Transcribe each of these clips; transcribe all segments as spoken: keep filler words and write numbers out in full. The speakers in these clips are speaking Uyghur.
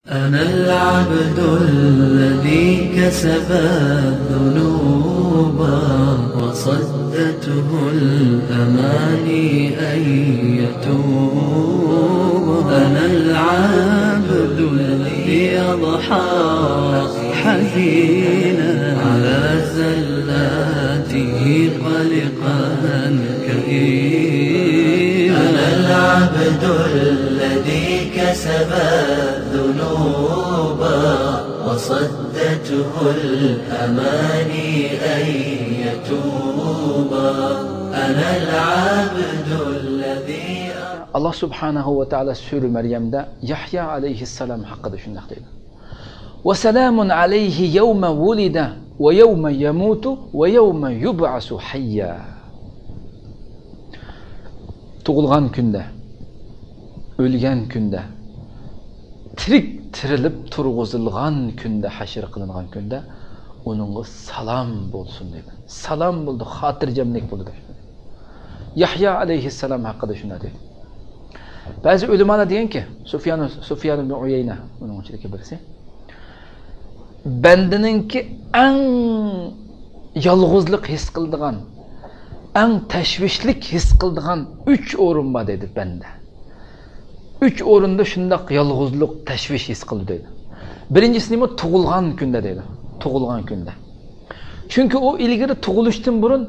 أنا العبد الذي كسب الذنوب وصدته الأماني أن يتوب. أنا العبد الذي أضحى حزينا على زلاته قلقا كئيبا. أنا العبد الذي كسب الذنوب وصدته الأماني أن يتوب. أنا العبد الذي. ئاللا سۇبھانەھۇ ۋە تائالا سۈرە مەريەمدە يەھيا ئەلەيھىسسالام ھەققىدە شۇنداق دەيدۇ: «وسلام عليه يوم ولد ويوم يموت ويوم يبعث حيا.» تۇغۇلغان كۈندە، ئۆلگەن كۈندە، تىرىك تىرىلىپ تۇرغۇزۇلغان كۈندە، ھەشر قىلىنغان كۈندە ئۇنىڭغا سالام بولسۇن دەيدۇ. سالام بولدى، خاتىرجەملىك بولدى دەيدۇ. يەھيا ئەلەيھىسسالام ھەققىدە شۇنداق دەيدۇ. بەزى ئۆلىمالار دېگەنكى، سۇفيان، سۇفيان ئىبن ئۇيەينە ئۇنىڭ ئىچىدىكى بىرسى، بەندىنىڭكى ئەڭ يالغۇزلۇق ھېس قىلىدىغان، ئەڭ تەشۋىشلىك ھېس قىلىدىغان ئۈچ ئورۇن بار دەيدۇ بەندە. ئۈچ ئورۇندا شۇنداق يالغۇزلۇق، تەشۋىش ھېس قىلىدۇ دەيدۇ. بىرىنچىسى نېمە؟ تۇغۇلغان كۈندە دەيدۇ. تۇغۇلغان كۈندە. چۈنكى ئۇ ئىلگىرى تۇغۇلۇشتىن بۇرۇن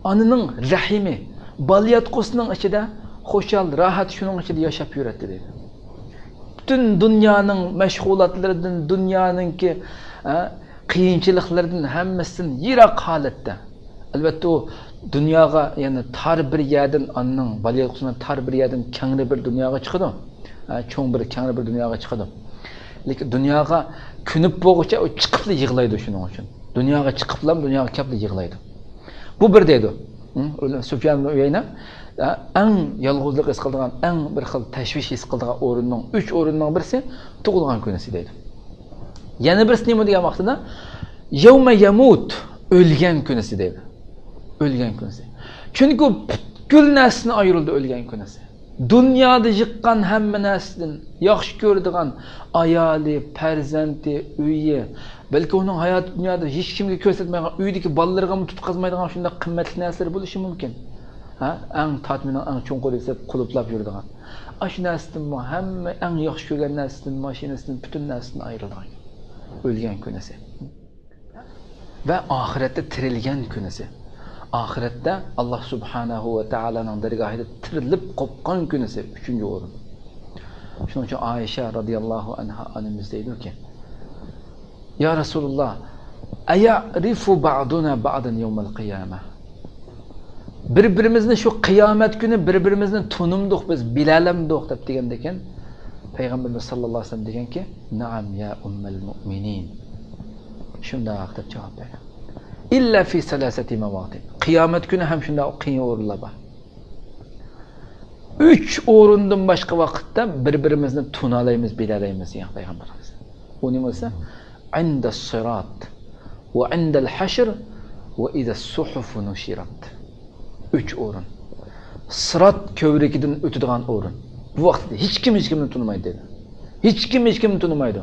ئانىنىڭ رەھىمى، بالىياتقۇسىنىڭ ئىچىدە خۇشال، راھەت، شۇنىڭ ئىچىدە ياشاپ يۈرەتتى دەيدۇ. پۈتۈن دۇنيانىڭ مەشغۇلاتلىرىدىن، دۇنيانىڭكى، ئە، قىيىنچىلىقلىرىدىن، ھەممىسىدىن يىراق ھالەتتە. ئەلۋەتتە، ئۇ دۇنياغا، يەنى تار بىر يەردىن، ئانىنىڭ بالىياتقۇسىنىڭ تار بىر يەردىن كەڭرى بىر دۇنياغا چىقىدۇ. ئە، چوڭ بىر، كەڭرى بىر دۇنياغا چىقىدۇ. لېكىن دۇنياغا كۆنۈپ بولغۇچە ئۇ چىقىپلا يىغلايدۇ شۇنىڭ ئۈچۈن. دۇنياغا چىقىپلا، دۇنياغا كەپلا يىغلايدۇ. بۇ بىر دەيدۇ. ھە؟ سۇفيان ئۇيەينە، ئە، ئەڭ يالغۇزلۇق ھېس قىلىدىغان، ئەڭ بىر خىل تەشۋىش ھېس قىلىدىغان ئورۇننىڭ، ئۈچ ئورۇننىڭ بىرسى تۇغۇلغان كۈنىسى دەيدۇ. يەنە بىرسى نېمە دېگەن ۋاقتىدا؟ يەۋمە يەمۇت، ئۆلگەن كۈنىسى دەيدۇ. ئۆلگەن كۈنىسى. چۈنكى ئۇ پۈتكۈل نەرسىدىن ئايرىلدى ئۆلگەن كۈنىسى. دۇنيادا يىغقان ھەممە نەرسىدىن، ياخشى كۆرىدىغان ئايالى، پەرزەنتى، ئۆيى، بەلكى ئۇنىڭ ھاياتى دۇنيادا ھېچ كىمگە كۆرسەتمەيدىغان، ئۆيدىكى بالىلىرىغىمۇ تۇتقازمايدىغان شۇنداق قىممەتلىك نەرسىلىرى بولۇشى مۇمكىن. ھە؟ ئەڭ تارتمىنىڭ ئەڭ چوڭقۇرى دەپ قۇلۇپلاپ يۈرىدىغان. ئاشۇ نەرسىدىنمۇ، ھەممە ئەڭ ياخشى كۆرگەن نەرسىدىن، ماشىنىسىدىن، پۈتۈن نەرسىدىن ئايرىلغان. ئۆلگەن كۈنىسى. ۋە ئاخىرەتتە تىرىلگەن كۈنىسى. ئاخىرەتتە ئاللا سۇبھانەھۇ ۋە تائالانىڭ دەرگاھىدا تىرىلىپ قوپقان كۈنىسى، ئۈچىنچى ئورۇن. شۇنىڭ ئۈچۈن ئائىشە رەزىياللاھۇ ئەنھا ئانىمىز دەيدۇكى: «يا رەسۇلاللا، ئەيەرىفۇ بەئدۇنا بەئدەن يەۋمەل قىيامە؟» بىر-بىرىمىزنى شۇ قىيامەت كۈنى بىر-بىرىمىزنى تونۇمدۇق بىز، بىلەلەمدۇق دەپ دېگەندىكىن، پەيغەمبىرىمىز ساللاللاھۇ ئەلەيھى ۋەسەللەم دېگەنكى، نەئەم يا ئۇممەل مۇئمىنىن. شۇنداق دەپ جاۋاب بەرگەن. ئىللا فى سەلاسەتى مەۋاتىن. قىيامەت كۈنى ھەم شۇنداق قىيىن ئورۇنلار بار. ئۈچ ئورۇندىن باشقا ۋاقىتتا بىر-بىرىمىزنى تونالايمىز، بىلەلەيمىز دېگەن پەيغەمبىرىمىز. ئۇ نېمە دېسە؟ عند الصراط وعند الحشر وإذا الصحف نشرت. ئۈچ ئورۇن. سىرات كۆۋرۈكىدىن ئۆتىدىغان ئورۇن. بۇ ۋاقىتتا ھېچكىم ھېچكىمنى تونۇمايدۇ دەيدۇ. ھېچكىم ھېچكىمنى تونۇمايدۇ.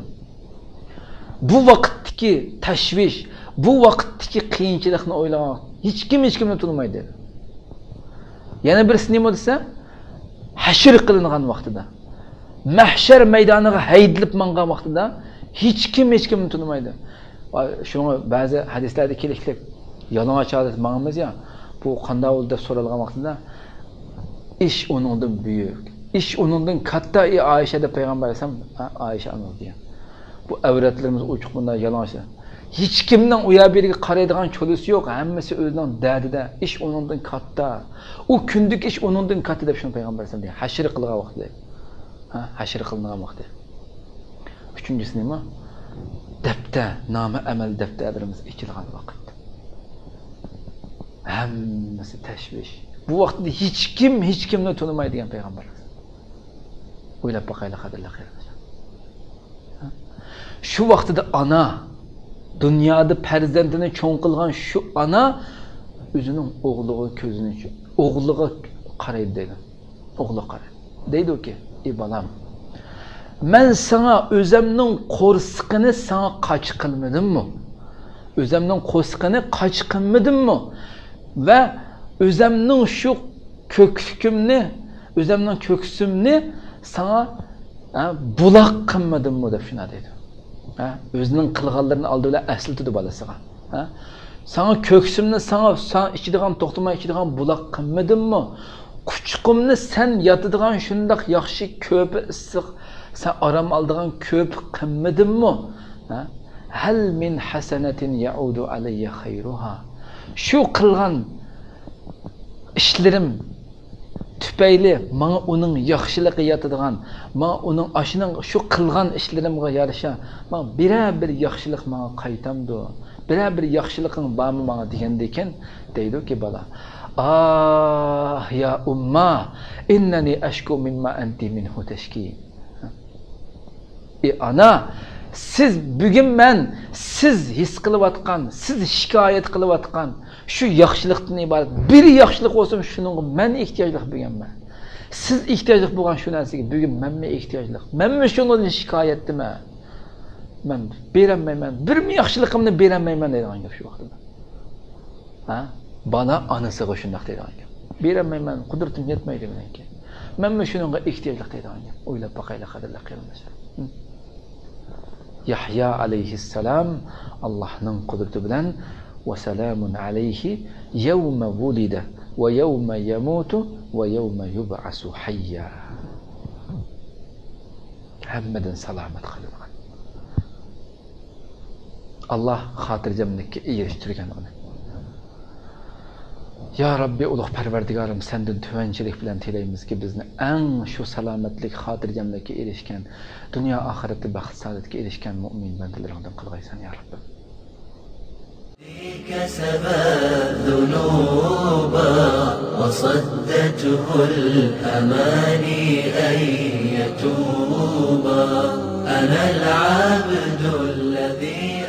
بۇ ۋاقىتتىكى تەشۋىش، بۇ ۋاقىتتىكى قىيىنچىلىقنى ئويلىغان ۋاقىت ھېچكىم ھېچكىمنى تونۇمايدۇ دەيدۇ. يەنە بىرسى نېمە دېسە، ھەشر قىلىنغان ۋاقتىدا، مەھشەر مەيدانىغا ھەيدىلىپ ماڭغان ۋاقتىدا ھېچكىم ھېچكىمنى تونۇمايدۇ. شۇڭا بەزى ھەدىسلەردە كېلىشلىك، يالىڭاچ ھالەتتە ماڭىمىز يا، بۇ قانداق بولدى دەپ سورالغان ۋاقتىدا، ئىش ئۇنىڭدىن بۈيۈك، ئىش ئۇنىڭدىن كاتتا، ئى ئائىشە دەپ پەيغەمبەر ئەلەيھىسسالام، ئا-، ئائىشە ئانىمىز دېگەن. بۇ ئەۋرەتلىرىمىز ئوچۇق بۇنداق يالىڭاچ. ھېچكىمنىڭ ئۇ يەر بۇ يەرگە قارايدىغان چولىسى يوق، ھەممىسى ئۆزىنىڭ دەردىدە، ئىش ئۇنىڭدىن كاتتا. ئۇ كۈندىكى ئىش ئۇنىڭدىن كاتتا دەپ شۇنى پەيغەمبەر ئەلەيھىسسالام دېگەن. ھەشر قىلغان ۋاقتى. ھە، ھەشر قىلىنغان ۋاقتى. ئۈچىنچىسى نېمە؟ دەپتەر، نامە ئەمەل دەپتەرلىرىمىز ئېچىلغان ۋاقىت. ھەممىسى تەشۋىش. بۇ ۋاقىتتا ھېچكىم ھېچكىمنى تونۇمايدۇ دېگەن پەيغەمبەر. ئويلاپ باقايلى، قەدىرلىك قېرىنداشلار. شۇ ۋاقتىدا ئانا، دۇنيادا پەرزەنتىنى چوڭ قىلغان شۇ ئانا ئۆزىنىڭ ئوغلىغا كۆزىنى، ئوغلىغا قارايدۇ دەيدۇ. ئوغلىغا قارايدۇ. دەيدۇكى، ئى بالام، مەن ساڭا ئۆزەمنىڭ قورسىقىنى ساڭا قاچا قىلمىدىممۇ؟ ئۆزەمنىڭ قورسىقىنى قاچا قىلمىدىممۇ؟ ۋە ئۆزەمنىڭ شۇ كۆكسۈكۈمنى، ئۆزەمنىڭ كۆكسۈمنى ساڭا، ھە، بۇلاق قىلمىدىممۇ دەپ شۇنداق دەيدۇ. ھە، ئۆزىنىڭ قىلغانلىرىنى ئالدى بىلەن ئەسلىتىدۇ بالىسىغا. ھە؟ ساڭا كۆكسۈمنى ساڭا، ساڭا ئىچىدىغان، توختىماي ئىچىدىغان بۇلاق قىلمىدىممۇ؟ قۇچىقىمنى سەن ياتىدىغان شۇنداق ياخشى كۆپە ئىسسىق، سەن ئارام ئالىدىغان كۆپە قىلمىدىممۇ؟ ھە؟ ھەل مىن ھەسەنەتىن يەئۇدۇ ئەلەييە خەيرۇھا. شۇ قىلغان ئىشلىرىم تۈپەيلى ماڭا ئۇنىڭ ياخشىلىقى ياتىدىغان، ماڭا ئۇنىڭ ئاشۇنىڭ شۇ قىلغان ئىشلىرىمغا يارىشا، ماڭا بىرەر بىر ياخشىلىق ماڭا قايتامدۇ، بىرەر بىر ياخشىلىقىڭ بارمۇ ماڭا دېگەندىكىن، دەيدۇكى بالا، ئاھ يا ئۇمما، ئىننەنى ئەشكۇ مىمما ئەنتى مىنھۇ تەشكى. ئى ئانا، سىز بۈگۈن مەن سىز ھېس قىلىۋاتقان، سىز شىكايەت قىلىۋاتقان شۇ ياخشىلىقتىن ئىبارەت بىر ياخشىلىق بولسۇن، شۇنىڭغا مەن ئېھتىياجلىق بۈگۈن مەن. سىز ئېھتىياجلىق بولغان شۇ نەرسىگە بۈگۈن مەنمۇ ئېھتىياجلىق. مەنمۇ شۇنىڭدىن شىكايەتتىمەن. مەن بېرەلمەيمەن. بىرمۇ ياخشىلىقىمنى بېرەلمەيمەن دەيدىغان گەپ شۇ ۋاقتىدا. ھە؟ بالا ئانىسىغا شۇنداق دەيدىغان گەپ. بېرەلمەيمەن، قۇدرىتىم يەتمەيدۇ مېنىڭكى. مەنمۇ شۇنىڭغا ئېھتىياجلىق دەيدىغان گەپ. ئويلاپ باقايلى، قەدىرلىك قېرىنداشلار. ھە؟ يەھيا ئەلەيھىسسالام ئاللاھنىڭ قۇدرىتى بىلەن، ۋەسالامۇن ئەلەيھى يەۋمە ۋۇلىدە ۋە يەۋمە يەمۇتۇ ۋە يەۋمە يۇبئەسۇ ھەييا. ھەممىدىن سالامەت قىلىنغان. ئاللاھ خاتىرجەملىككە ئېرىشتۈرگەن ئۇنى. يا رەببى، ئۇلۇغ پەرۋەردىگارىم، سەندىن تۆۋەنچىلىك بىلەن تىلەيمىزكى، بىزنى ئەڭ شۇ سالامەتلىك، خاتىرجەملىككە ئېرىشكەن، دۇنيا ئاخىرەتتە بەخت سائادەتكە ئېرىشكەن مۆمىن بەندىلىرىڭدىن قىلغايسەن، يا رەببىم. كسبت ذنوبا وصدته الأماني أن يتوبا. أنا العبد الذي